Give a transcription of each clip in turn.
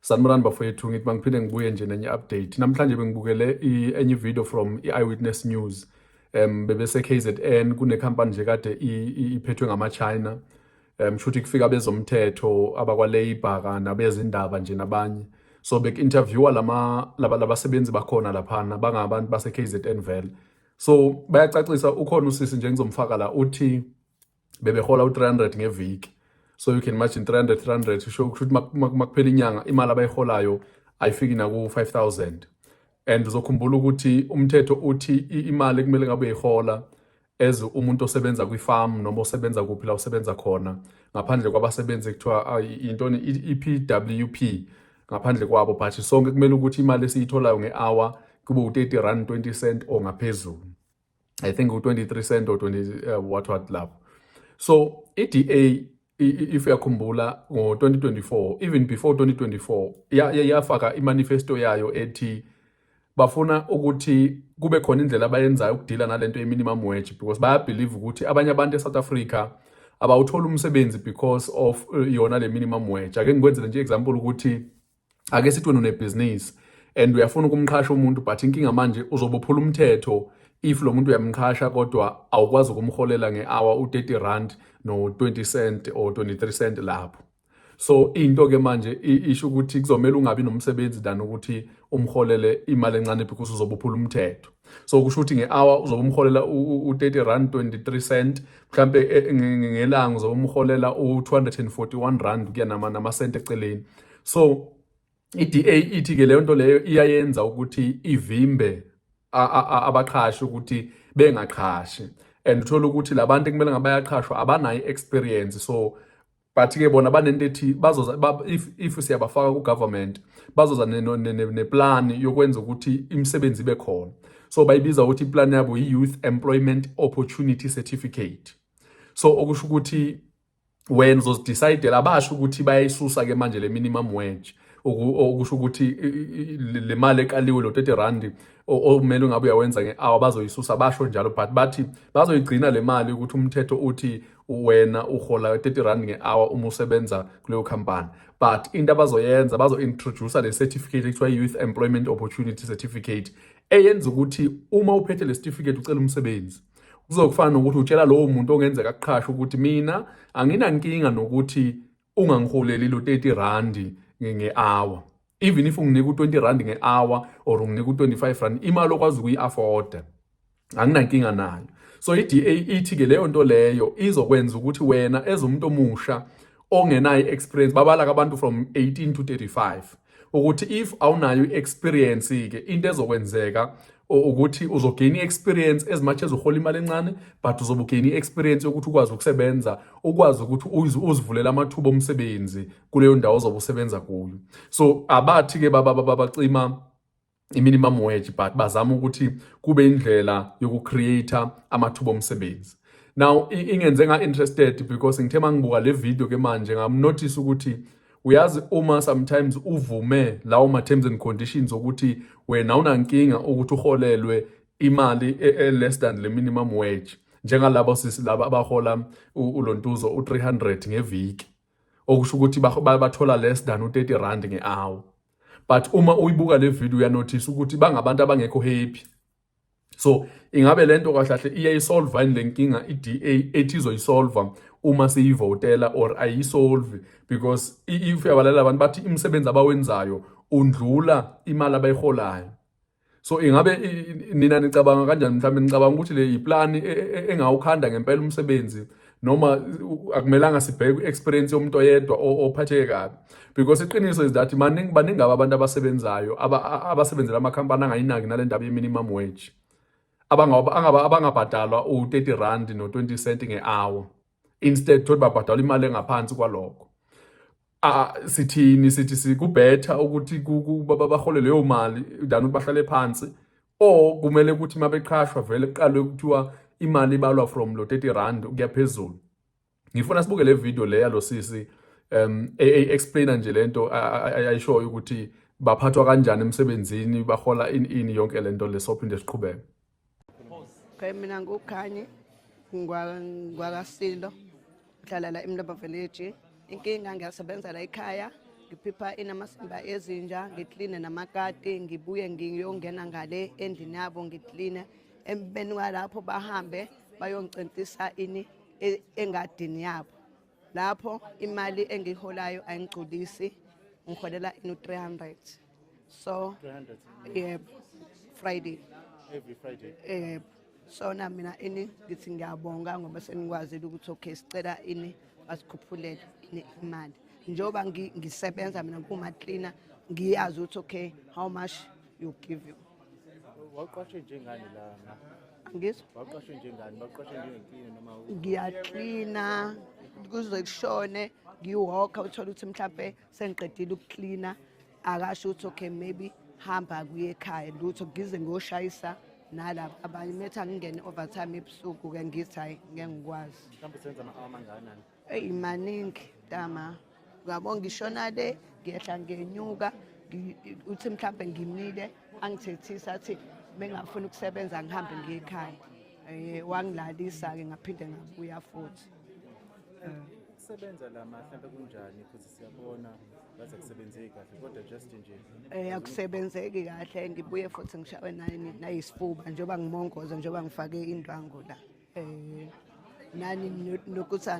Sanibonani bafowethu, ngithi mangiphinde ngibuye nje nenye update. Namhlanje bengibukele enye video from i-Eyewitness News. Bebese KZN kune company nje kade iphethwe ngama-China. Shuthi kufika bezomthetho abakwa Labour nabezindaba nje nabanye. So bek-interviewa lama laba labasebenzi bakhona laphana bangabantu base KZN vele. So bayacacisa, ukhona usisi nje ngizomfaka la, uthi bebehola u-300 ngeviki. So you can imagine 300 300 sho kusho ukuthi makuphela inyanga imali abayiholayo ayifiki naku 5000. And uzokhumbula ukuthi umthetho uthi imali kumele ngabe uyihola as umuntu osebenza kwi-farm noma osebenza kuphi la usebenza khona, ngaphandle kwabasebenzi kuthiwa intoni, i-PWP, ngaphandle kwabo, but sonke kumele ukuthi imali esiyitholayo nge-hour kube u-30 rand 20 cent or ngaphezulu. I think u-23 cent or 20 what lapho. So i-DA, if uyakhumbula ngo-2024, even before 2024, yafaka imanifesto yayo ethi bafuna ukuthi kube khona indlela abayenzayo ukudila nalento ye-minimum wage, because bayabelieve ukuthi abanye abantu e-South Africa abawuthola umsebenzi because of yona le minimum wage. Ake ngikwenzele nje example ukuthi ake sithi wena unebhizinisi and uyafuna ukumqhasha umuntu, but inkinga manje uzobophula umthetho if lo muntu uyamqhasha kodwa awukwazi ukumholela nge-hour u-30 rand no-20 cent or 23 cent lapho. So into ke manje isho ukuthi kuzomela ungabi nomsebenzi than ukuthi umholele imali encane, because uzobophula umthetho. So kusho ukuthi nge-hour uzobe umholela u-30 rand 23 cent, mhlambe ngelanga uzobe umholela u-241 rand kuya namasenti eceleni. So i-DA ithi ke leyo nto leyo iyayenza ukuthi ivimbe abaqhashi ukuthi bengaqhashi, and uthola ukuthi labantu ekumele ngabe bayaqhashwa abanayo i-experience. So but-ke bona banento ethi bazoza if siyabafaka ku-government, bazoza neplan yokwenza ukuthi imisebenzi ibe khona. So bayibiza ukuthi iplan yabo i-Youth Employment Opportunity Certificate. So okusho ukuthi wena uzozidecide. Abasho ukuthi bayayisusa-ke manje le minimum wage, okusho ukuthi le mali ekaliwe, lo 30 rand okumele ungabe uyawenza nge-hour, bazoyisusa, basho njalo, but bathi bazoyigcina le mali ukuthi umthetho uthi wena uhola 30 rand nge-hour uma usebenza kuleyo company. But into abazoyenza, bazo-introduce le certificate ekuthiwa i-Youth Employment Opportunity Certificate, eyenza ukuthi uma uphethe le certificate ucela umsebenzi, kuzokufana nokuthi utshela lowo muntu ongenzeka akuqhashe ukuthi mina anginankinga nokuthi ungangiholeli lo 30 rand nge-hour, even if unginika u-20 rand nge-hour or unginika u-25 rand, imali okwazi ukuyi-afforda, anginankinga nayo. So i-DA ithi-ke leyo nto leyo izokwenza ukuthi wena as umuntu omusha ongenayo i-experience, babala abantu from 18 to 35, ukuthi if awunayo i-experience-ke, into ezokwenzeka ukuthi uzogain i-experience as much as uhola imali encane, but uzobe ugain i-experience yokuthi ukwazi ukusebenza, ukwazi ukuthi uzivulele amathuba omsebenzi kuleyo ndawo ozobe usebenza kuyo. So abathi-ke bacima i-minimum wage, but bazama ukuthi kube indlela yokucreate amathuba omsebenzi. Now ingenze nga-interested because ngithe mangibuka le video ke manje ngamnotice ukuthi uyazi uma sometimes uvume lawo ma-terms and conditions ukuthi wena awunankinga ukuthi uholelwe imali e-less than le minimum wage, njengalabo sisi laba abahola ulontuzo u-300 ngeviki, okusho ukuthi bathola less than u-30 rand nge-hour, but uma uyibuka le video uyanotice ukuthi bangabantu abangekho happy. So ingabe lento kahle kahle iyayisolve yini le nkinga i-DA ethi izoyisolva uma siyivotela, or ayisolve? Because if uyabalalela abantu bathi imisebenzi abawenzayo undlula imali abayiholayo. So ingabe nina nicabanga kanjani? Mhlawumbe nicabanga ukuthi le iplani engawukhanda ngempela umsebenzi, noma akumelanga sibheke i-experience yomuntu oyedwa ophatheke kabi? Because iqiniso is that maningi, baningi abantu abasebenzayo abasebenzela amakhampani angayinaki nale ndaba ye-minimum wage, abangabhadalwa u-30 rand no-20 cent nge-hour. Instead thothi babhadalwa imali engaphansi kwalokho. Ah, sithini? Sithi sikubetter ukuthi bahole leyo mali than ukuthi bahlale phansi, or kumele ukuthi uma beqhashwa vele kuqalwe kuthiwa imali ibalwa from lo 30 rand ukuya phezulu? Ngifuna sibuke le video le yalo sisi explainer nje lento ayishoyo ukuthi baphathwa kanjani emsebenzini, bahola ini ini, yonke lento le, sophinde siqhubeke. Okay, mina nguKhanyi ngwakaSilo, ngihlala la eMloba Village. Inkinga, ngiyasebenza la ekhaya. Ngiphipha inamasimba ezinja, ngikline namakati, ngibuye ngiyongena ngale endlini yabo ngikline. Emveni kwalapho bahambe bayongicentisa ini engadini yabo. Lapho imali engiholayo ayingigculisi, ngiholela inu 300. So 300? Yebo, Friday. Every Friday? Yebo. So na mina ini ngithi ngiyabonga ngoba senikwazile ukuthi okay, sicela ini basikhuphulele ini imali. Njengoba ngisebenza mina kuma-cleaner, ngiyazi ukuthi okay, how much you give you. Wawuqashwe njengani la, ma? Angizwa. Wawuqashwe njengani? Baqashwe njenge-cleaner noma Ngiyaklina kuze kushone, ngiwalka, uthole ukuthi mhlampe sengiqedile ukuklina, akasho ukuthi okay, maybe hamba kuye ekhaya, lutho, ngize ngiyoshayisa nalaba abanye. Methi angingene overtime ebusuku-ke, ngithi hhayi, ngeke ngikwazi. Mhlawumbe usebenza ama-hour amangakanani? Eyi, maningi tama, uyabo, ngishona le, ngiyehla, ngenyuka, uthi mhlampe ngimile, angithethisa, athi bengafuni ukusebenza, ngihambe ngiye ekhaya. Wangilalisa-ke, ngaphinde ngabuya futhi. Ukusebenza la, ma, mhlawumbe kunjani? Futhi siyabona baze kusebenzeki kahle, kodwa just nje. Akusebenzeki kahle, ngibuye futhi ngishawe nani nayisifuba njengoba ngimongoza, njengoba ngifake indwangu la. Nani nokuthi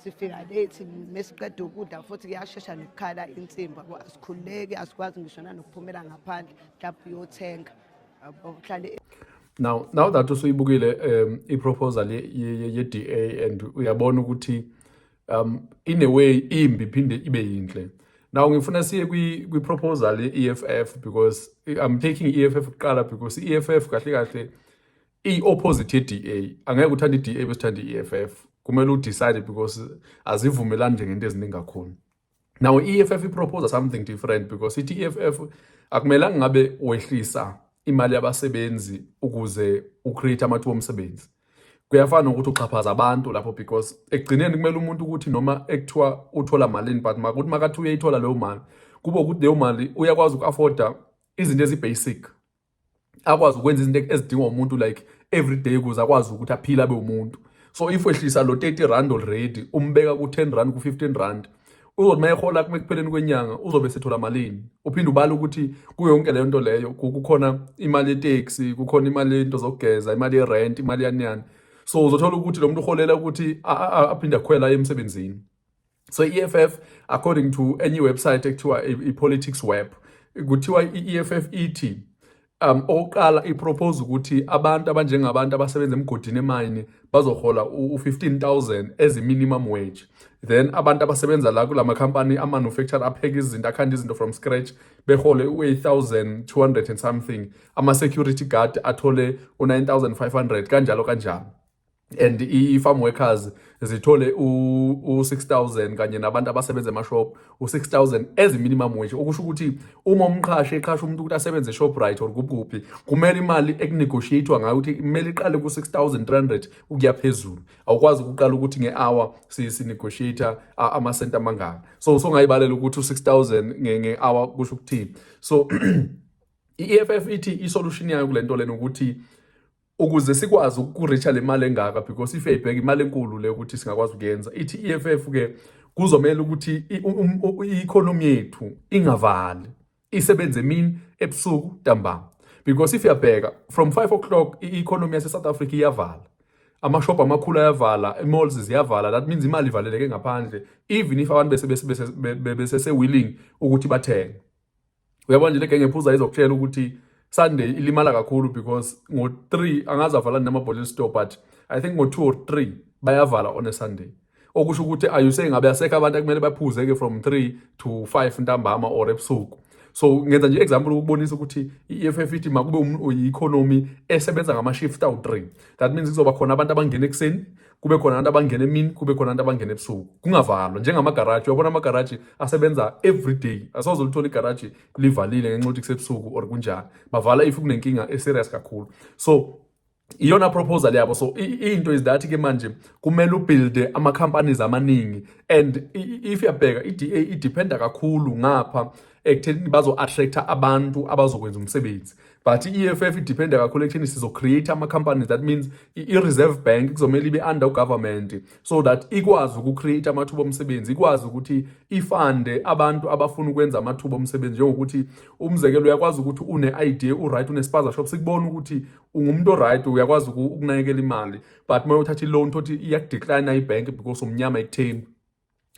sifika late mesiqeda ukudla, futhi kuyashesha nokukhala insimbi, yabo, asikhululeki, asikwazi ngisho nanokuphumela ngaphandle mhlawumbe uyothenga, yabo, uhlale. Now that usuyibukile i-proposal ye-DA and uyabona ukuthi in a way imbi phinde ibe yinhle. Now ngifuna siye kwi-proposal ye-EFF because I'm taking i-EFF kuqala, because i-EFF kahle kahle iyi-opposite ye-DA. Angeke uthande i-DA bese uthande i-EFF. Kumele udecide because azivumelani nje ngento eziningi kakhulu. Now i-EFF ipropose something different because ithi i-EFF akumelanga ngabe wehlisa imali yabasebenzi ukuze ucreate amathuba omsebenzi. Kuyafana nokuthi uxhaphaza abantu lapho, because ekugcineni kumele umuntu ukuthi noma ekuthiwa uthola malini, but makuthi makathi uyayithola leyo mali, kube ukuthi leyo mali uyakwazi uku-afforda izinto ezi-basic, akwazi ukwenza izinto ezidingwa umuntu like every day ukuze akwazi ukuthi aphile, abe umuntu. So if wehlisa lo R30 already, umbeka ku-R10, ku-R15, uzothi uma ehola ekupheleni kwenyanga uzobe sethola malini? Uphinde ubale ukuthi kuyo yonke leyo nto leyo kukhona imali yeteksi, kukhona imali yento zokugeza, imali yerent, imali yani yani. So uzothola ukuthi lo muntu uholela ukuthi aphinde akhwela aye emsebenzini. So i-EFF, according to enye website ekuthiwa i-Politics Web, kuthiwa i-EFF ithi okokuqala ipropose ukuthi abantu abanjengabantu abasebenza emgodini, emayini, bazohola u-15,000 as i-minimum wage. Then abantu abasebenza la kulama company amanufacture, apheka izinto, akhanda izinto from scratch, behole u-8200 and something, ama-security guard athole u-9500, kanjalo kanjalo, and i-farm workers zithole u-6000 kanye nabantu abasebenza emashop u-6000 as i-minimum wage. Okusho ukuthi uma umqhashi eqasha umuntu ukuthi asebenze eShoprite or kuphi, kumele imali ekunegotiate ngayo ukuthi kumele iqale ku-6300 ukuya phezulu. Awukwazi ukuqala ukuthi nge-hour si-negotiate amasenti amangaka. So songayibalela ukuthi u-6000 nge-hour kusho ukuthini. So i-EFF ithi i-solution yayo kule nto lena ukuthi ukuze sikwazi ukureacha le mali engaka, because if uyayibheka imali enkulu le ukuthi singakwazi ukuyenza, ithi i-EFF ke kuzomela ukuthi i-economy yethu ingavali, isebenze emini, ebusuku, ntambama, because if uyabheka from 5 o'clock i-economy yase-South Africa iyavala, amashophu amakhulu ayavala, i-malls ziyavala. That means imali ivaleleke ngaphandle even if abantu bese willing ukuthi bathenge. Uyabona nje, le genge ephuza izokutshela ukuthi Sunday ilimala kakhulu, because ngo-3 angazi avala nama-bottle store, but I think ngo-2 or 3 bayavala on a Sunday. Okusho ukuthi are you saying ngabe asekho abantu ekumele baphuze-ke from 3 to 5 ntambama or ebusuku? So ngenza nje example ukubonisa ukuthi i-EFF ithi makube i-economy esebenza ngama-shift awu-3. That means kuzoba khona abantu abangena ekuseni, kube khona abantu abangena emini, kube khona abantu abangena ebusuku, kungavalwa njengamagaraji. Uyabona amagaraji asebenza every day, asoze ulithola igaraji livalile ngenxa yokuthi kusebusuku or kunjani. Bavala if kunenkinga eserious kakhulu. So iyona proposal yabo. So into is that ke manje kumele ubuilde ama-companies amaningi, and if uyabheka i-DA idependa kakhulu ngapha. Ekutheni bazo-attracta abantu abazokwenza umsebenzi, but i-EFF idependa kakhulu ekutheni sizo-create ama-companies. That means i-Reserve Bank kuzomele ibe under government so that ikwazi uku-create amathuba omsebenzi, ikwazi ukuthi ifunde abantu abafuna ukwenza amathuba omsebenzi. Njengokuthi umzekelo, uyakwazi ukuthi une-idea, u-right, une-spaza shop, sikubona ukuthi ungumuntu o-right, uyakwazi ukunakekela imali, but uma uthatha i-loan thothi iyakudecline ibhenki because umnyama ekutheni.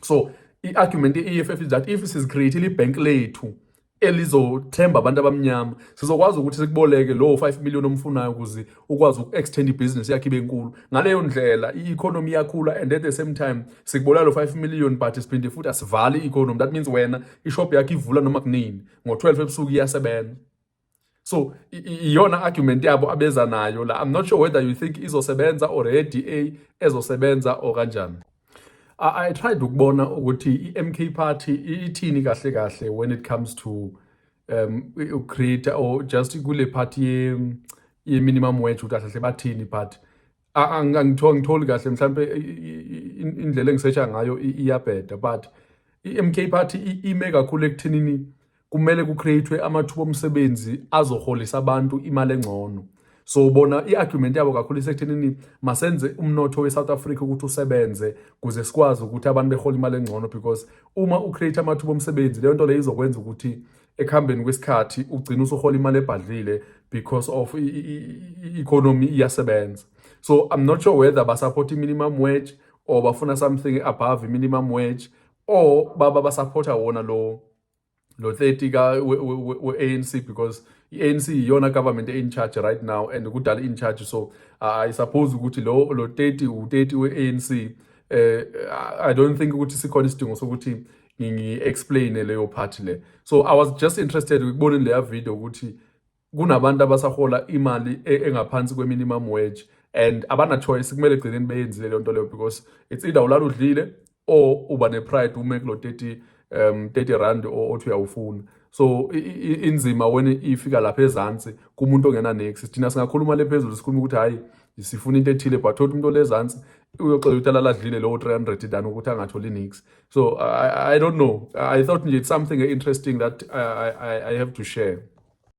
So i-argument ye-EFF is that if sizicreatile ibhenki lethu elizothemba abantu abamnyama, sizokwazi ukuthi sikuboleke lo 5 million omfunayo ukuze ukwazi uku-extend ibhizinisi yakho ibe nkulu. Ngaleyo ndlela i-economy iyakhula, and at the same time sikuboleka lo 5 million, but siphinde futhi asivali i-economy. That means wena ishop yakho ivula noma kunini, ngo-12 ebusuku iyasebenza. So iyona argument yabo abeza nayo la. I'm not sure whether you think izosebenza or e-DA ezosebenza or kanjani. I tried ukubona ukuthi i-MK Party ithini kahle kahle when it comes to create or just kule party ye minimum wage, ukuthi kahle kahle bathini, but angitholi kahle. Mhlambe indlela engisearcha ngayo iyabheda, but i-MK Party ime kakhulu ekuthenini kumele kucreatewe amathuba omsebenzi azoholisa abantu imali engcono. So bona i-argument yabo kakhulu isekuthenini masenze umnotho we-South Africa ukuthi usebenze kuze sikwazi ukuthi abantu behola imali engcono, because uma ucreate amathuba omsebenzi, leyo nto leyo izokwenza ukuthi ekuhambeni kwesikhathi ugcine usuhola imali ebhadlile because of i-economy iyasebenza. So I'm not sure whether basupport i-minimum wage or bafuna something above i-minimum wage or baba basupporta wona lo 30 ka we-ANC, because i-ANC iyona government in charge right now and kudala in charge. So I suppose ukuthi lo 30 u30 we-ANC. I don't think ukuthi sikhona isidingo sokuthi ngi-explain leyo part le. So I was just interested ukuboneni leya video ukuthi kunabantu abasahola imali engaphansi kwe-minimum wage and abana choice, kumele egcineni beyenzile leyo nto leyo because it's either ulala udlile or uba ne-pride ume kulo 30 R30 othi uyawufuna. So inzima when ifika lapha ezansi kumuntu ongena niks. Thina singakhuluma le phezulu, sikhuluma ukuthi hayi, sifuna into ethile, but thothi umuntu olezansi uyoxela ukuthi alala adlile lowo 300 than ukuthi angatholi niks. So I don't know, I thought nje it's something interesting that I have to share.